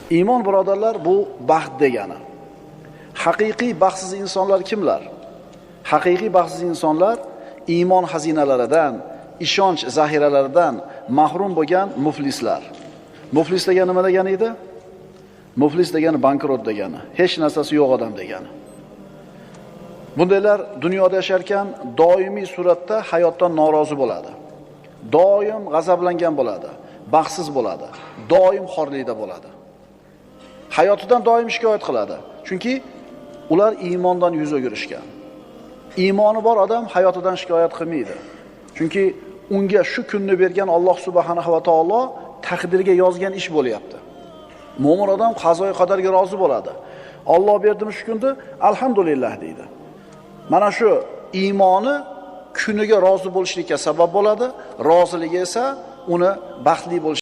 Iymon birodarlar bu baxt degani. Haqiqiy baxtsiz insonlar kimlar? Haqiqiy baxtsiz insonlar iymon xazinalaridan, ishonch zaxiralaridan mahrum bo'lgan muflislar. Muflis degani nima degani edi? Muflis degani bankrot degani, hech narsasi yo'q odam degani. Bundaylar dunyoda yasharkan doimiy suratda hayotdan norozi bo'ladi. Doim g'azablangan bo'ladi, baxtsiz bo'ladi, doim xorlikda bo'ladi. Hayotidan doim shikoyat qiladi. Chunki ular iymondan yuz o'girishgan. Iymoni bor odam hayotidan shikoyat qilmaydi. Chunki unga shu kunni bergan Alloh subhanahu va taolo taqdirga yozgan ish bo'lyapti. Mo'min odam qazoyi qadarga rozi bo'ladi. Alloh berdimi shu kunni, alhamdulillah deydi. Mana shu iymoni kuniga rozi bo'lishlikka sabab bo'ladi, roziligi esa uni baxtli bo'lish